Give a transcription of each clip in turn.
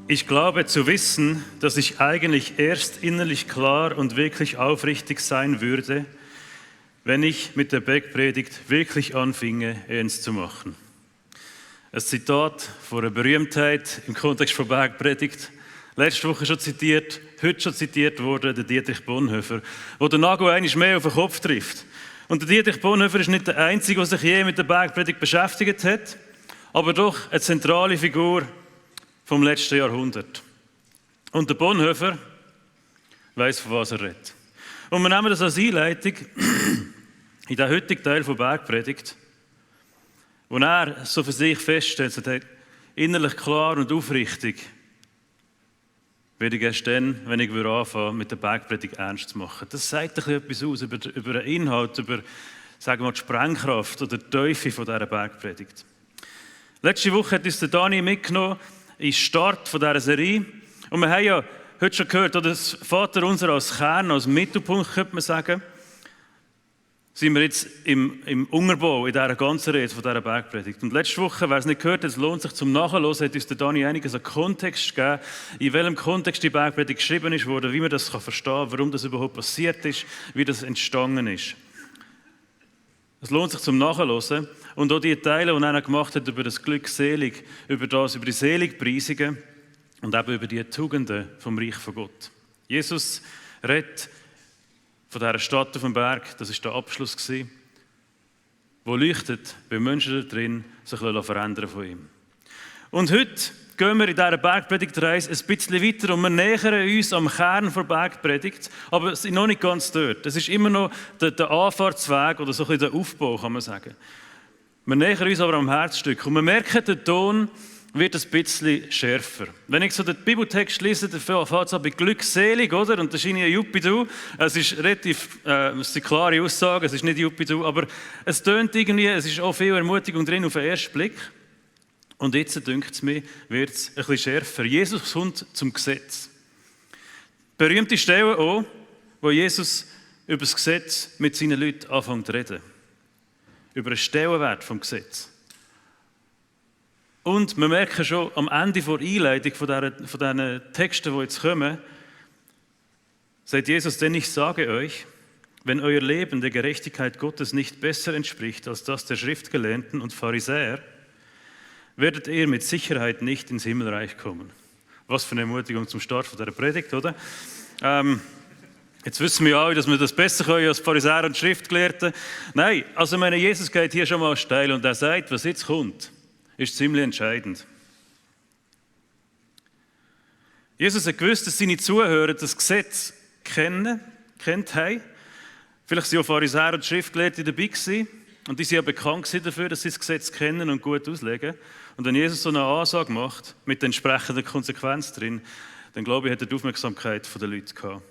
Ich glaube zu wissen, dass ich eigentlich erst innerlich klar und wirklich aufrichtig sein würde, wenn ich mit der Bergpredigt wirklich anfinge, ernst zu machen. Ein Zitat von einer Berühmtheit im Kontext von Bergpredigt, letzte Woche schon zitiert, heute schon zitiert wurde, der Dietrich Bonhoeffer, wo der Nagel einmal mehr auf den Kopf trifft. Und der Dietrich Bonhoeffer ist nicht der Einzige, der sich je mit der Bergpredigt beschäftigt hat, aber doch eine zentrale Figur vom letzten Jahrhundert. Und der Bonhoeffer weiss, von was er redet. Und wir nehmen das als Einleitung in den heutigen Teil von Bergpredigt, wo er so für sich feststellt, dass er innerlich klar und aufrichtig werde ich erst dann, wenn ich anfange, mit der Bergpredigt ernst zu machen. Das sagt ein bisschen etwas aus über den Inhalt, über sagen wir mal, die Sprengkraft oder die Tiefe von dieser Bergpredigt. Letzte Woche hat uns der Dani mitgenommen in den Start von dieser Serie. Und wir haben ja heute schon gehört, oder das Vater unser als Kern, als Mittelpunkt, könnte man sagen, sind wir jetzt im Unterbau in dieser ganzen Rede von dieser Bergpredigt. Und letzte Woche, wer es nicht gehört hat, es lohnt sich zum Nachhören, hat uns der Dani einiges an Kontext gegeben, in welchem Kontext die Bergpredigt geschrieben ist worden, wie man das verstehen kann, warum das überhaupt passiert ist, wie das entstanden ist. Es lohnt sich zum Nachhören. Und auch die Teile, die er gemacht hat über das Glückselig, über die Seligpreisungen und eben über die Tugenden vom Reich von Gott. Jesus redet von dieser Stadt auf dem Berg, das war der Abschluss, wo leuchtet, weil Menschen da drin sich verändern von ihm. Und heute gehen wir in dieser Bergpredigtreise ein bisschen weiter und wir nähern uns am Kern der Bergpredigt, aber sind noch nicht ganz dort. Es ist immer noch der Anfahrtsweg oder so ein bisschen der Aufbau, kann man sagen. Wir nähern uns aber am Herzstück und wir merken, der Ton wird ein bisschen schärfer. Wenn ich so den Bibeltext lese, dann fängt es an bei glückselig, oder? Und das ist ein Juppidou. Es ist relativ, es sind klare Aussagen, es ist nicht Juppidou, aber es tönt irgendwie, es ist auch viel Ermutigung drin auf den ersten Blick. Und jetzt, dünkt es mir, wird es ein bisschen schärfer. Jesus kommt zum Gesetz. Berühmte Stelle auch, wo Jesus über das Gesetz mit seinen Leuten anfängt zu reden. Über den Stellenwert vom Gesetz. Und wir merken schon am Ende der Einleitung von diesen Texten, die jetzt kommen, sagt Jesus, denn ich sage euch, wenn euer Leben der Gerechtigkeit Gottes nicht besser entspricht als das der Schriftgelehrten und Pharisäer, werdet ihr mit Sicherheit nicht ins Himmelreich kommen. Was für eine Ermutigung zum Start von dieser Predigt, oder? Jetzt wissen wir alle, dass wir das besser können als Pharisäer und Schriftgelehrte. Nein, also meine, Jesus geht hier schon mal steil und er sagt, was jetzt kommt, ist ziemlich entscheidend. Jesus hat gewusst, dass seine Zuhörer das Gesetz kennt haben. Vielleicht waren auch Pharisäer und Schriftgelehrte dabei gewesen. Und die sind ja bekannt dafür, dass sie das Gesetz kennen und gut auslegen. Und wenn Jesus so eine Ansage macht, mit der entsprechenden Konsequenz drin, dann glaube ich, hat er die Aufmerksamkeit der Leute gehabt.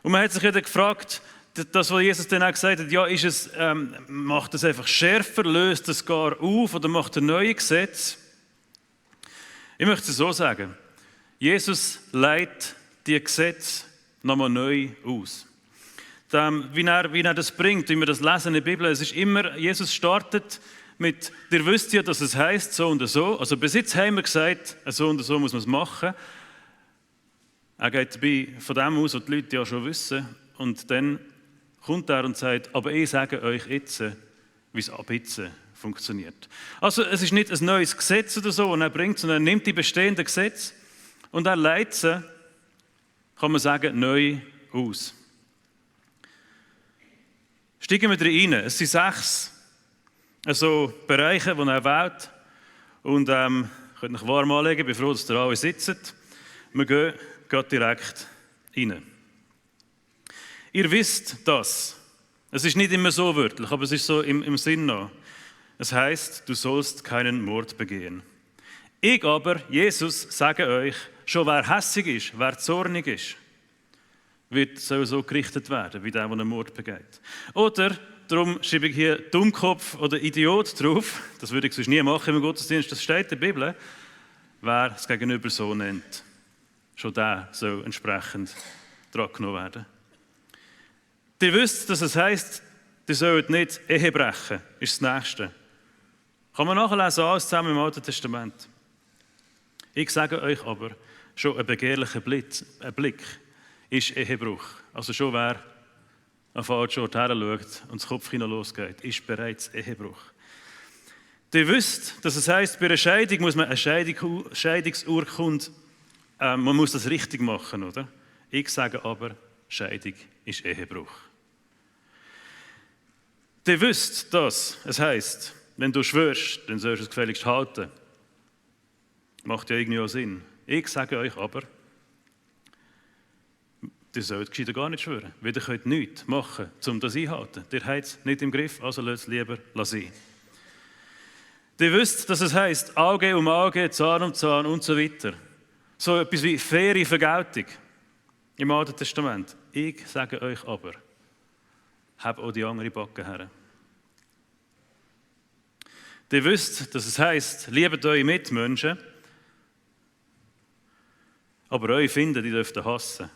Und man hat sich ja dann gefragt, das, was Jesus dann auch gesagt hat, ja, macht das einfach schärfer, löst das gar auf oder macht ein neues Gesetz? Ich möchte es so sagen. Jesus leitet die Gesetze nochmal neu aus. Wie er das bringt, wie wir das lesen in der Bibel, es ist immer, Jesus startet mit, ihr wisst ja, dass es heisst, so und so. Also bis jetzt haben wir gesagt, so und so muss man es machen. Er geht dabei von dem aus, was die Leute ja schon wissen. Und dann kommt er und sagt, aber ich sage euch jetzt, wie es ab jetzt funktioniert. Also es ist nicht ein neues Gesetz oder so, und er bringt, sondern er nimmt die bestehenden Gesetze und er leitet sie, kann man sagen, neu aus. Steigen wir rein. Es sind 6 Bereiche, die er wählt. Und könnt euch warm anlegen, ich bin froh, dass ihr alle sitzt. Wir gehen direkt rein. Ihr wisst das. Es ist nicht immer so wörtlich, aber es ist so im Sinn noch. Es heißt, du sollst keinen Mord begehen. Ich aber, Jesus, sage euch, schon wer hässig ist, wer zornig ist, soll so gerichtet werden, wie der einen Mord begeht. Oder, darum schreibe ich hier Dummkopf oder Idiot drauf, das würde ich sonst nie machen im Gottesdienst, das steht in der Bibel, wer das Gegenüber so nennt. Schon der soll entsprechend dran genommen werden. Ihr wisst, dass es heisst, ihr sollt nicht Ehe brechen, ist das Nächste. Kann man nachlesen, alles zusammen im Alten Testament. Ich sage euch aber, schon ein begehrlicher Blick ist Ehebruch. Also schon wer an falschen Ort her schaut und das Kopfkino losgeht, ist bereits Ehebruch. Ihr wisst, dass es heisst, bei einer Scheidung muss man eine Scheidungsurkunde, man muss das richtig machen, oder? Ich sage aber, Scheidung ist Ehebruch. Ihr wisst, dass es heisst, wenn du schwörst, dann sollst du es gefälligst halten. Macht ja irgendwie auch Sinn. Ich sage euch aber, ihr sollt gescheiter gar nicht schwören, weil ihr könnt nichts machen, um das einzuhalten. Ihr habt es nicht im Griff, also lasst es lieber sein. Ihr wisst, dass es heisst, Auge um Auge, Zahn um Zahn und so weiter. So etwas wie faire Vergeltung im Alten Testament. Ich sage euch aber, habt auch die andere Backe her. Ihr wisst, dass es heisst, liebet eure Mitmenschen, aber eure Feinde, die dürft ihr hassen.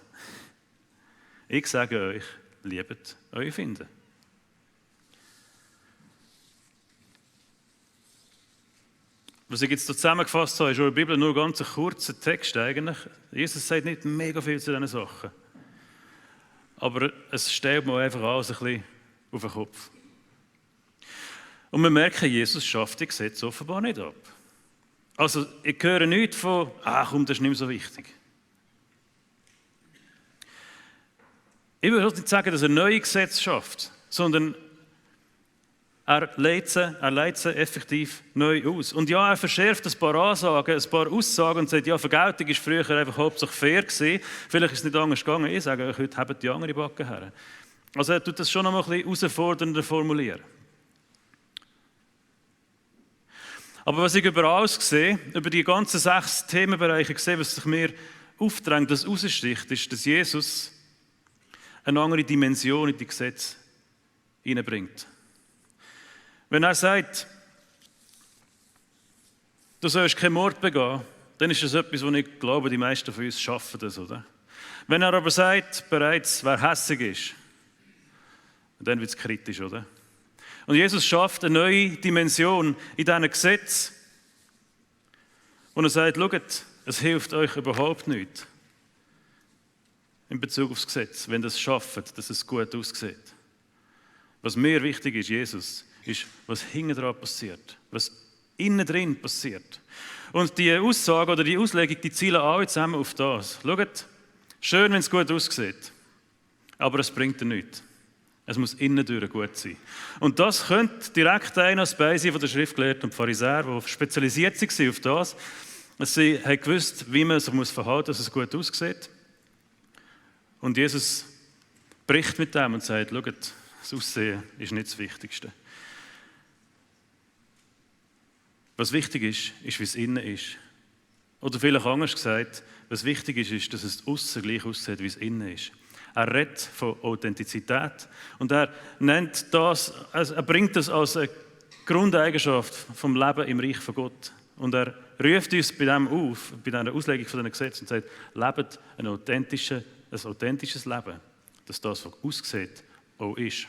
Ich sage euch, liebet eure Feinde. Was ich jetzt zusammengefasst habe, ist in der Bibel nur ganz ein kurzer Text eigentlich. Jesus sagt nicht mega viel zu diesen Sachen. Aber es stellt mir einfach alles ein bisschen auf den Kopf. Und wir merken, Jesus schafft die Gesetze offenbar nicht ab. Also ich höre nichts von, komm, das ist nicht mehr so wichtig. Ich würde nicht sagen, dass er neue Gesetze schafft, sondern er leitet sie effektiv neu aus. Und ja, er verschärft ein paar Ansagen, ein paar Aussagen und sagt, ja, Vergeltung war früher einfach hauptsächlich fair gewesen. Vielleicht ist es nicht anders gegangen. Ich sage euch, heute habt die andere Backe her. Also er tut das schon noch mal ein bisschen herausfordernder formulieren. Aber was ich überall sehe, über die ganzen 6 Themenbereiche sehe, was sich mir aufdrängt, das raussticht, ist, dass Jesus eine andere Dimension in die Gesetze hineinbringt. Wenn er sagt, du sollst keinen Mord begehen, dann ist das etwas, wo ich glaube, die meisten von uns schaffen das, oder? Wenn er aber sagt, bereits, wer hässig ist, dann wird es kritisch, oder? Und Jesus schafft eine neue Dimension in diesen Gesetzen. Und er sagt, schaut, es hilft euch überhaupt nicht in Bezug aufs Gesetz, wenn ihr es schafft, dass es gut aussieht. Was mir wichtig ist, Jesus, ist, was hinten dran passiert, was innen drin passiert. Und die Aussage oder die Auslegung, die zielen alle zusammen auf das. Schaut, schön, wenn es gut aussieht, aber es bringt dir nichts. Es muss innen durch gut sein. Und das könnte direkt ein Aspekt sein von der Schriftgelehrten und Pharisäer, die spezialisiert waren auf das. Sie haben gewusst, wie man sich verhalten muss, dass es gut aussieht. Und Jesus bricht mit dem und sagt, schaut, das Aussehen ist nicht das Wichtigste. Was wichtig ist, wie es innen ist. Oder vielleicht anders gesagt, was wichtig ist, dass es aussen gleich aussieht, wie es innen ist. Er redet von Authentizität und er nennt das, also er bringt das als eine Grundeigenschaft vom Leben im Reich von Gott. Und er ruft uns bei dem auf, bei dieser Auslegung von diesen Gesetzen und sagt, lebt ein authentisches Leben, dass das, was aussieht, auch ist.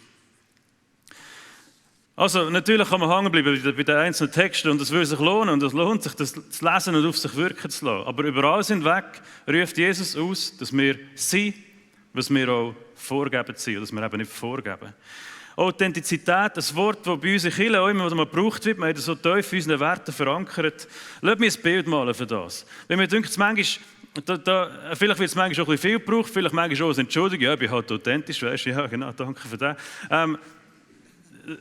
Also natürlich kann man hängen bleiben bei den einzelnen Texten und es würde sich lohnen und es lohnt sich, das zu lesen und auf sich wirken zu lassen. Aber überall hinweg ruft Jesus aus, dass wir sind, was wir auch vorgeben zu sein, dass wir eben nicht vorgeben. Authentizität, ein Wort, das bei uns in Kirche auch immer gebraucht wird, wir haben das so tief in unseren Werten verankert. Lass mich ein Bild malen für das. Wenn mir denkt, vielleicht wird es manchmal auch ein bisschen viel gebraucht, vielleicht manchmal auch als Entschuldigung, ja, ich bin halt authentisch, weißt du, ja genau, danke für das.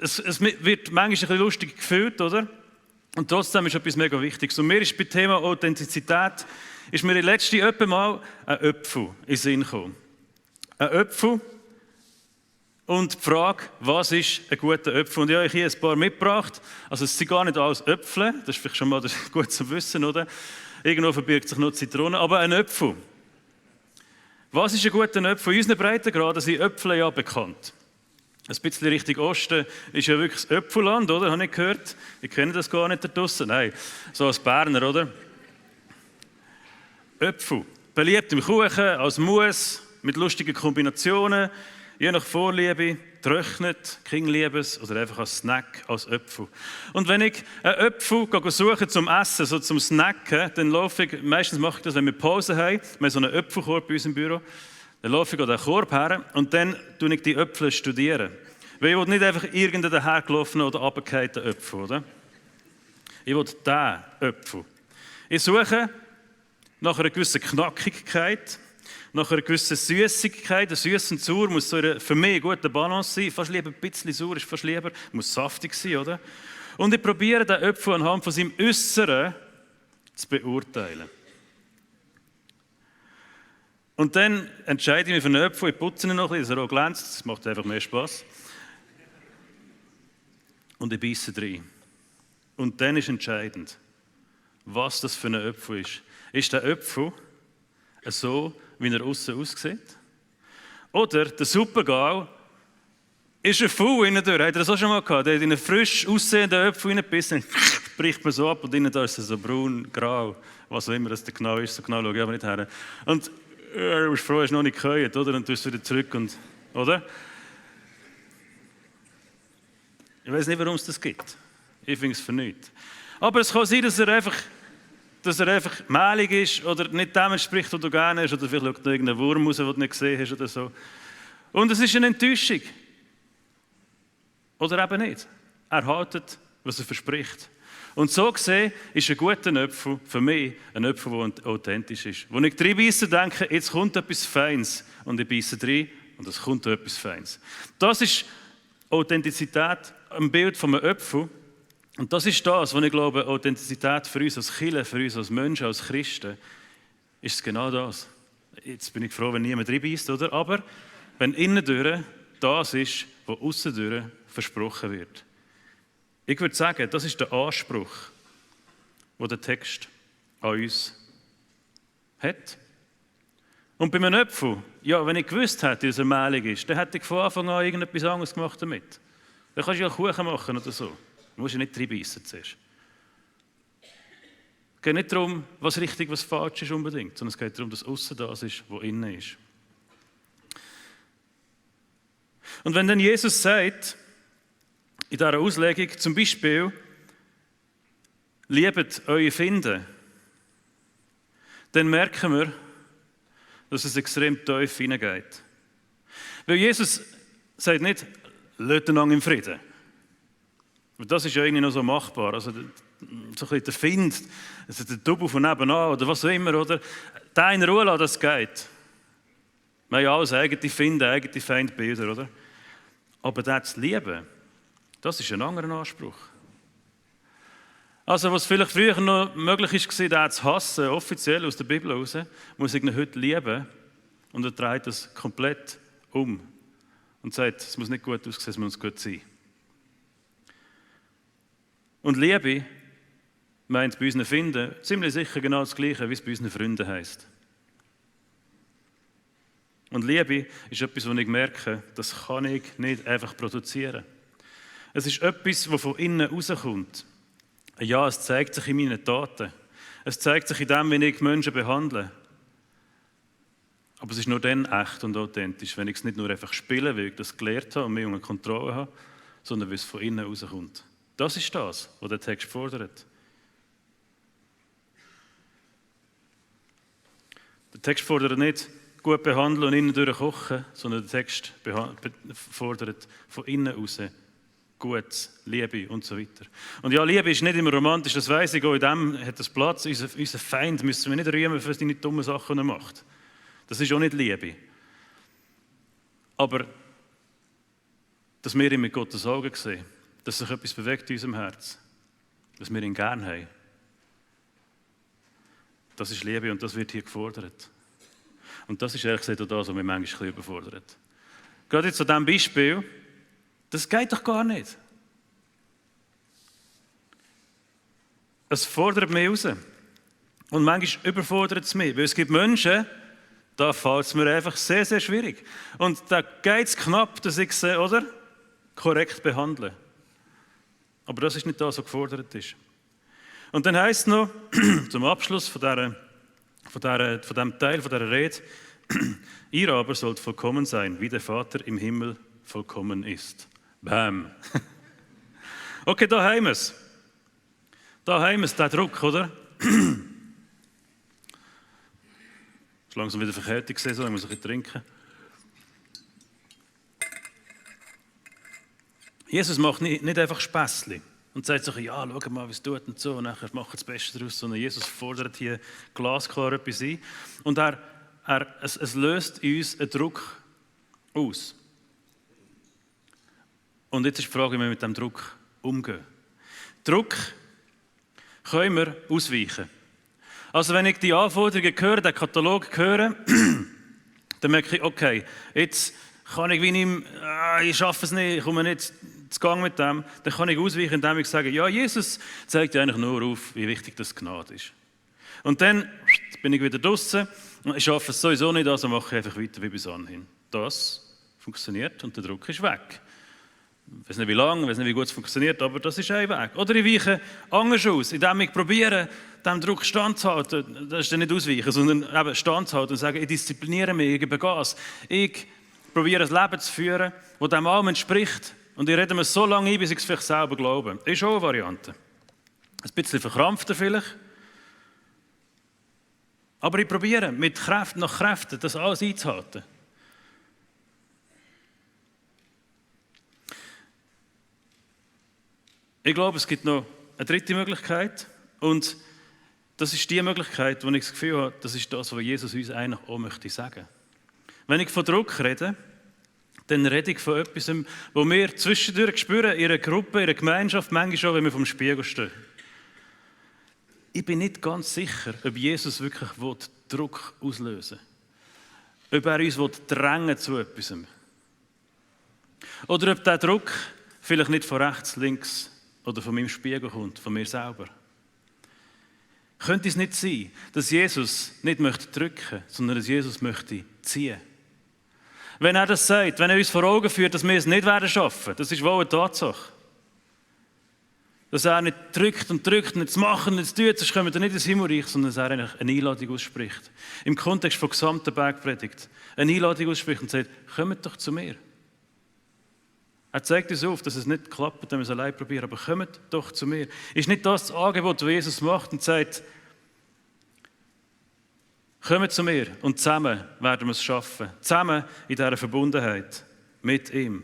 Es wird manchmal ein bisschen lustig gefühlt, oder? Und trotzdem ist etwas mega Wichtiges. Und mir ist beim Thema Authentizität, ist mir letzte mal ein Apfel in den Sinn gekommen. Ein Apfel und die Frage, was ist ein guter Apfel? Und ich habe hier ein paar mitgebracht. Also es sind gar nicht alles Äpfel, das ist vielleicht schon mal gut zu wissen, oder? Irgendwo verbirgt sich noch Zitrone, aber ein Apfel. Was ist ein guter Apfel? In unseren Breitengraden sind Äpfel ja bekannt. Ein bisschen Richtung Osten ist ja wirklich das Äpfelland, oder? Habe ich gehört? Ich kenne das gar nicht da draussen. Nein, so als Berner, oder? Äpfel. Beliebt im Kuchen, als Mousse, mit lustigen Kombinationen. je nach Vorliebe, getrocknet, Kingliebes oder einfach als Snack, als Apfel. Und wenn ich einen Apfel suche zum Essen, so zum Snacken, dann laufe ich, meistens mache ich das, wenn wir Pause haben, wir haben so einen Apfelkorb bei uns im Büro, dann laufe ich an den Korb her und dann studiere ich die Äpfel. Studieren. Weil ich will nicht einfach irgendeinen dahergelaufenen oder runtergefallenen Apfel, oder? Ich will diesen Apfel. Ich suche nach einer gewissen Knackigkeit, nach einer gewissen Süßigkeit. Der Süß und Sauer muss so für mich eine gute Balance sein. Fast lieber ein bisschen sauer, ist fast lieber. Muss saftig sein, oder? Und ich probiere den Apfel anhand von seinem Äußeren zu beurteilen. Und dann entscheide ich mich für einen Apfel, ich putze ihn noch ein bisschen, dass er auch glänzt. Das macht einfach mehr Spass. Und ich beiße rein. Und dann ist entscheidend, was das für ein Apfel ist. Ist der Apfel so, wie er aussen aussieht? Oder der Supergau ist ein Full innen durch. Habt ihr das auch schon mal gehabt? Der hat in einen frisch aussehenden Apfel reingebissen, bricht man so ab und innen da ist er so braun, grau, was auch immer das genau ist. So genau schaue ich aber nicht her. Und du bist froh, hast noch nicht gehört, oder? Und du bist wieder zurück, und, oder? Ich weiß nicht, warum es das gibt. Ich finde es für nichts. Aber es kann sein, dass er einfach mehlig ist oder nicht dem entspricht, was du gerne hast, oder vielleicht schaut noch irgendein Wurm raus, den du nicht gesehen hast oder so. Und es ist eine Enttäuschung. Oder eben nicht. Er haltet, was er verspricht. Und so gesehen ist ein guter Apfel für mich ein Apfel, der authentisch ist. Wo ich reinbeisse, denke, jetzt kommt etwas Feines. Und ich beisse rein und es kommt etwas Feines. Das ist Authentizität, ein Bild von einem Apfel. Und das ist das, was ich glaube, Authentizität für uns als Kirche, für uns als Menschen, als Christen, ist genau das. Jetzt bin ich froh, wenn niemand reinbeisst, oder? Aber wenn innen durch das ist, was aussen durch versprochen wird. Ich würde sagen, das ist der Anspruch, den der Text an uns hat. Und bei einem Apfel, ja, wenn ich gewusst hätte, dass er mehlig ist, dann hätte ich von Anfang an irgendetwas anderes gemacht damit. Dann kannst du ja Kuchen machen oder so. Du musst ja nicht reinbeissen zuerst. Es geht nicht darum, was richtig, was falsch ist unbedingt, sondern es geht darum, dass aussen das ist, was innen ist. Und wenn dann Jesus sagt, in dieser Auslegung zum Beispiel, liebet eure Feinde, dann merken wir, dass es extrem tief hineingeht. Weil Jesus sagt nicht, lasst einander im Frieden. Das ist ja irgendwie noch so machbar. Also, so ein bisschen der Find, also der Double von nebenan oder was auch immer, oder? Der in Ruhe lassen, das geht. Wir haben ja alles eigene Finde, eigene Feindbilder, oder? Aber den zu lieben, das ist ein anderer Anspruch. Also, was vielleicht früher noch möglich war, den zu hassen, offiziell aus der Bibel heraus, muss ich ihn heute lieben. Und er dreht das komplett um. Und sagt, es muss nicht gut aussehen, es muss gut sein. Und Liebe meint bei unseren Finden ziemlich sicher genau das Gleiche, wie es bei unseren Freunden heisst. Und Liebe ist etwas, was ich merke, das kann ich nicht einfach produzieren. Es ist etwas, das von innen rauskommt. Ja, es zeigt sich in meinen Taten. Es zeigt sich in dem, wie ich Menschen behandle. Aber es ist nur dann echt und authentisch, wenn ich es nicht nur einfach spiele, weil ich das gelernt habe und mich unter Kontrolle habe, sondern wie es von innen rauskommt. Das ist das, was der Text fordert. Der Text fordert nicht gut behandeln und innen durch kochen, sondern der Text fordert von innen raus Gutes, Liebe und so weiter. Und ja, Liebe ist nicht immer romantisch, das weiss ich, auch in dem hat das Platz. Unser Feind müssen wir nicht rühmen für seine dummen Sachen, die er macht. Das ist auch nicht Liebe. Aber, dass wir ihn mit Gottes Augen sehen, dass sich etwas bewegt in unserem Herz, dass wir ihn gern haben, das ist Liebe und das wird hier gefordert. Und das ist ehrlich gesagt auch das, was mich manchmal ein bisschen überfordert. Gerade jetzt zu diesem Beispiel, das geht doch gar nicht. Es fordert mich raus. Und manchmal überfordert es mich, weil es gibt Menschen, da fällt es mir einfach sehr, sehr schwierig. Und da geht es knapp, dass ich sie, oder, korrekt behandle. Aber das ist nicht das, was gefordert ist. Und dann heisst es noch, zum Abschluss von diesem Teil, von dieser Rede, Ihr aber sollt vollkommen sein, wie der Vater im Himmel vollkommen ist. Bam. Okay, da haben wir es. Da haben wir es, der Druck, oder? Es ist langsam wieder Verkältungssaison, ich muss ein bisschen trinken. Jesus macht nicht einfach Späßchen und sagt so, ja, schau mal, wie es tut und so, und nachher macht das Beste daraus, sondern Jesus fordert hier glasklar etwas ein. Und es löst in uns einen Druck aus. Und jetzt ist die Frage, wie wir mit diesem Druck umgehen. Druck können wir ausweichen. Also wenn ich die Anforderungen höre, den Katalog höre, dann merke ich, okay, jetzt kann ich wie nicht, ich schaffe es nicht, ich komme nicht zu Gang mit dem, dann kann ich ausweichen, indem ich sage, ja, Jesus zeigt ja eigentlich nur auf, wie wichtig das Gnade ist. Und dann bin ich wieder draußen, ich schaffe es sowieso nicht, also mache ich einfach weiter wie bis anhin. Das funktioniert und der Druck ist weg. Ich weiß nicht wie lange, ich weiß nicht wie gut es funktioniert, aber das ist ein Weg. Oder ich weiche anders aus, indem ich probiere, diesem Druck standzuhalten. Das ist dann nicht ausweichen, sondern eben standzuhalten und sagen, ich diszipliniere mich, ich gebe Gas. Ich probiere ein Leben zu führen, das dem allem entspricht. Und ich rede mir so lange ein, bis ich es vielleicht selber glaube. Das ist auch eine Variante. Ein bisschen verkrampfter vielleicht. Aber ich probiere mit Kräften nach Kräften das alles einzuhalten. Ich glaube, es gibt noch eine dritte Möglichkeit. Und das ist die Möglichkeit, wo ich das Gefühl habe, das ist das, was Jesus uns eigentlich auch möchte sagen. Wenn ich von Druck rede, dann rede ich von etwas, wo wir zwischendurch spüren, in einer Gruppe, in einer Gemeinschaft, manchmal schon, wenn wir vom Spiegel stehen. Ich bin nicht ganz sicher, ob Jesus wirklich Druck auslösen will. Ob er uns drängen zu etwas. Oder ob der Druck vielleicht nicht von rechts, links oder von meinem Spiegel kommt, von mir selber. Könnte es nicht sein, dass Jesus nicht möchte drücken, sondern dass Jesus möchte ziehen? Wenn er das sagt, wenn er uns vor Augen führt, dass wir es nicht schaffen werden, das ist wohl eine Tatsache. Dass er nicht drückt und jetzt machen und jetzt tut, sonst kommen wir nicht ins Himmelreich, sondern dass er eigentlich eine Einladung ausspricht. Im Kontext von gesamter Bergpredigt. Eine Einladung ausspricht und sagt, kommt doch zu mir. Er zeigt uns auf, dass es nicht klappt, wenn wir es allein probieren, aber kommt doch zu mir. Ist nicht das Angebot, das Jesus macht und sagt, kommt zu mir und zusammen werden wir es schaffen. Zusammen in dieser Verbundenheit mit ihm.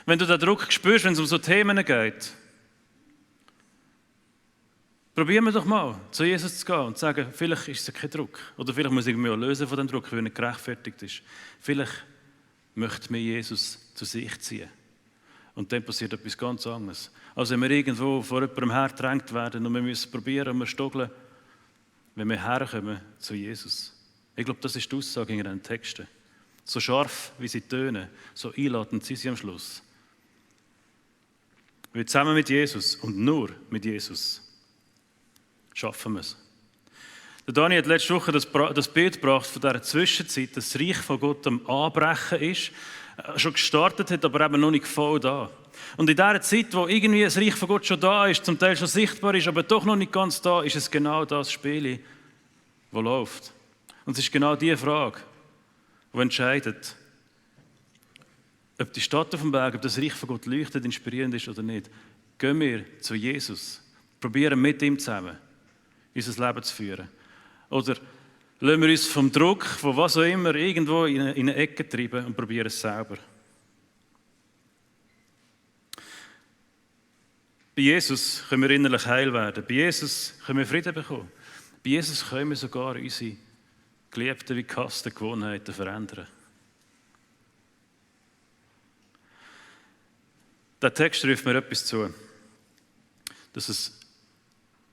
Wenn du den Druck spürst, wenn es um so Themen geht, probieren wir doch mal, zu Jesus zu gehen und zu sagen, vielleicht ist es kein Druck. Oder vielleicht muss ich mich auch lösen von dem Druck, weil er nicht gerechtfertigt ist. Vielleicht möchte mir Jesus zu sich ziehen. Und dann passiert etwas ganz anderes. Also wenn wir irgendwo vor jemandem hergedrängt werden und wir müssen probieren und wir stoggeln, wenn wir herkommen zu Jesus. Ich glaube, das ist die Aussage in den Texten. So scharf, wie sie tönen, so einladend sind sie am Schluss. Weil zusammen mit Jesus und nur mit Jesus schaffen wir es. Der Dani hat letzte Woche das Bild gebracht von dieser Zwischenzeit, dass das Reich von Gott am Anbrechen ist, schon gestartet hat, aber eben noch nicht voll da. Und in dieser Zeit, wo irgendwie das Reich von Gott schon da ist, zum Teil schon sichtbar ist, aber doch noch nicht ganz da, ist es genau das Spiel, das läuft. Und es ist genau diese Frage, die entscheidet, ob die Stadt auf dem Berg, ob das Reich von Gott leuchtet, inspirierend ist oder nicht. Gehen wir zu Jesus, probieren mit ihm zusammen unser Leben zu führen. Oder lassen wir uns vom Druck, von was auch immer, irgendwo in eine Ecke treiben und probieren es selber. Bei Jesus können wir innerlich heil werden. Bei Jesus können wir Frieden bekommen. Bei Jesus können wir sogar unsere geliebten wie gehassten Gewohnheiten verändern. Der Text ruft mir etwas zu, dass es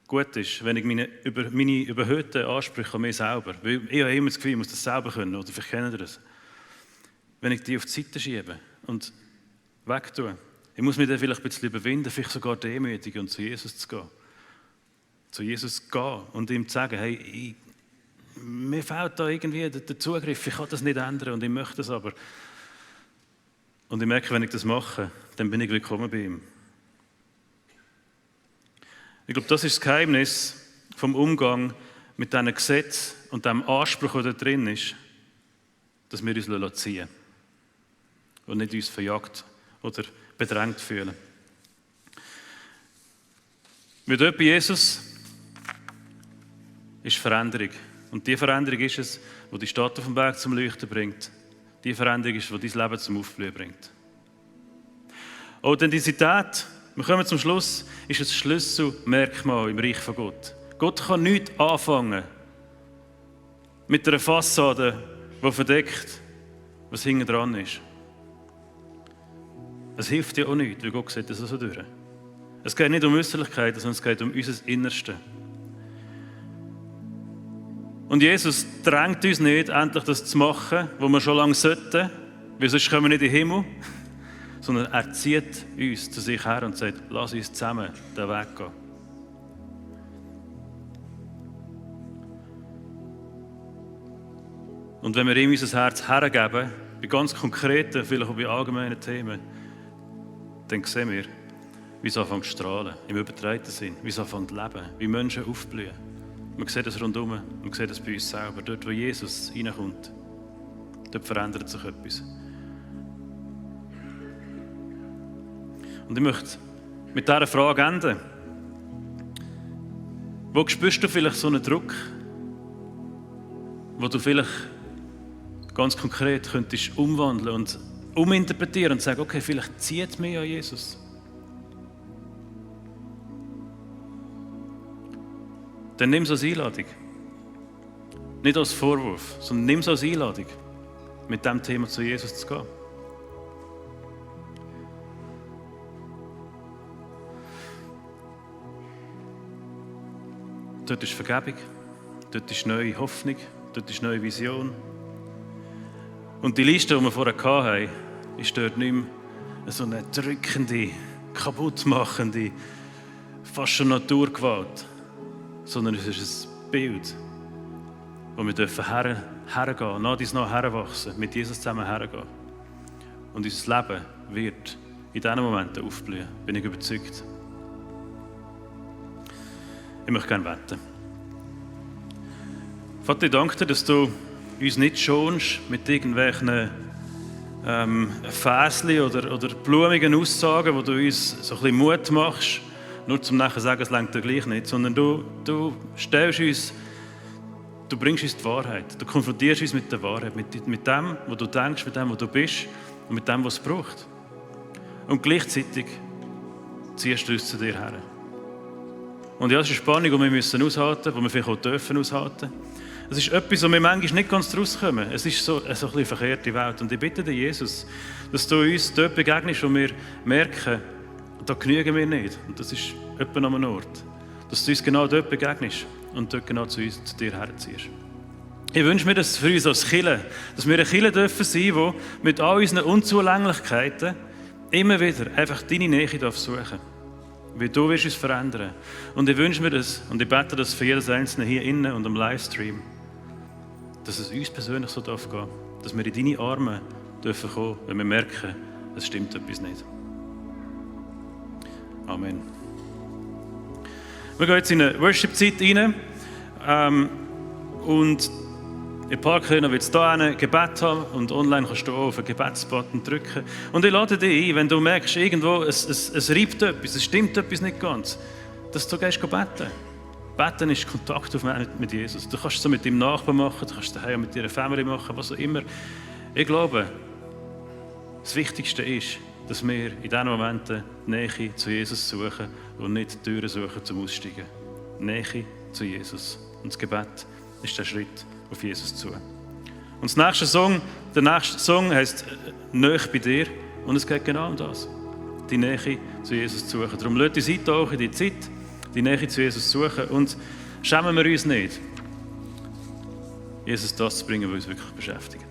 gut ist, wenn ich meine überhöhten Ansprüche an mich selber, weil ich habe immer das Gefühl, ich muss das selber können, oder vielleicht kennen ihr das, wenn ich die auf die Seite schiebe und wegtue. Ich muss mich dann vielleicht ein bisschen überwinden, vielleicht sogar demütigen und zu Jesus zu gehen. Zu Jesus gehen und ihm zu sagen, hey, mir fehlt da irgendwie der Zugriff, ich kann das nicht ändern und ich möchte das aber. Und ich merke, wenn ich das mache, dann bin ich willkommen bei ihm. Ich glaube, das ist das Geheimnis vom Umgang mit diesen Gesetzen und dem Anspruch, der da drin ist, dass wir uns ziehen lassen und nicht uns verjagt oder bedrängt fühlen. Weil dort bei Jesus ist Veränderung. Und die Veränderung ist es, die die Stadt auf dem Berg zum Leuchten bringt. Die Veränderung ist, die dein Leben zum Aufblühen bringt. Authentizität, wir kommen zum Schluss, ist ein Schlüsselmerkmal im Reich von Gott. Gott kann nichts anfangen mit einer Fassade, die verdeckt, was hinten dran ist. Es hilft dir auch nichts, weil Gott sieht das so durch. Es geht nicht um Äußerlichkeiten, sondern es geht um unser Innerste. Und Jesus drängt uns nicht, endlich das zu machen, was wir schon lange sollten, weil sonst kommen wir nicht in den Himmel, sondern er zieht uns zu sich her und sagt, lass uns zusammen den Weg gehen. Und wenn wir ihm unser Herz hergeben, bei ganz konkreten, vielleicht auch bei allgemeinen Themen, dann sehen wir, wie es anfängt zu strahlen, im übertragenen Sinn, wie es anfängt zu leben, wie Menschen aufblühen. Man sieht das rundherum, man sieht das bei uns selber. Dort, wo Jesus reinkommt, dort verändert sich etwas. Und ich möchte mit dieser Frage enden. Wo spürst du vielleicht so einen Druck, wo du vielleicht ganz konkret könntest umwandeln und uminterpretieren und sagen, okay, vielleicht zieht mich an Jesus. Dann nimm es als Einladung. Nicht als Vorwurf, sondern nimm es als Einladung, mit diesem Thema zu Jesus zu gehen. Dort ist Vergebung, dort ist neue Hoffnung, dort ist neue Vision. Und die Liste, die wir vorher hatten, ist dort nicht mehr so eine drückende, kaputtmachende, fast schon Naturgewalt, sondern es ist ein Bild, wo wir hergehen, nach dies nach herwachsen, mit Jesus zusammen hergehen. Und unser Leben wird in diesen Momenten aufblühen, bin ich überzeugt. Ich möchte gerne beten. Vater, ich danke dir, dass du uns nicht schonst mit irgendwelchen Fässchen oder blumigen Aussagen, wo du uns so ein bisschen Mut machst, nur zum nachher sagen, es reicht dir gleich nicht, sondern du stellst uns, du bringst uns die Wahrheit, du konfrontierst uns mit der Wahrheit, mit dem, was du denkst, mit dem, was du bist und mit dem, was es braucht. Und gleichzeitig ziehst du uns zu dir her. Und ja, es ist eine Spannung, die wir aushalten müssen, die wir vielleicht auch dürfen aushalten. Es ist etwas, wo wir manchmal nicht ganz rauskommen. Es ist so eine bisschen verkehrte Welt. Und ich bitte dich, Jesus, dass du uns dort begegnest, wo wir merken, da genügen wir nicht. Und das ist etwa an einem Ort. Dass du uns genau dort begegnest und dort genau zu dir herziehst. Ich wünsche mir das für uns als Kirche, dass wir eine Kirche dürfen sein, die mit all unseren Unzulänglichkeiten immer wieder einfach deine Nähe suchen darf. Weil du wirst uns verändern. Und ich wünsche mir das und ich bete das für jedes Einzelne hier innen und am Livestream, dass es uns persönlich so gehen darf, dass wir in deine Arme dürfen kommen, wenn wir merken, es stimmt etwas nicht. Amen. Wir gehen jetzt in eine Worship-Zeit rein und in ein paar Kirchen wird es hier ein Gebet haben und online kannst du auch auf den Gebetsbutton drücken. Und ich lade dich ein, wenn du merkst, irgendwo es reibt etwas, es stimmt etwas nicht ganz, dass du gehst beten. Beten ist Kontakt aufnehmen mit Jesus. Du kannst es so mit deinem Nachbarn machen, du kannst es daheim mit deiner Familie machen, was auch immer. Ich glaube, das Wichtigste ist, dass wir in diesen Momenten Nähe zu Jesus suchen und nicht Türen suchen zum Aussteigen. Nähe zu Jesus. Und das Gebet ist der Schritt auf Jesus zu. Und der nächste Song heisst «Nähe bei dir» und es geht genau um das. Die Nähe zu Jesus zu suchen. Darum lasst uns eintauchen in die Zeit, die Nähe zu Jesus zu suchen und schämen wir uns nicht, Jesus das zu bringen, was uns wirklich beschäftigt.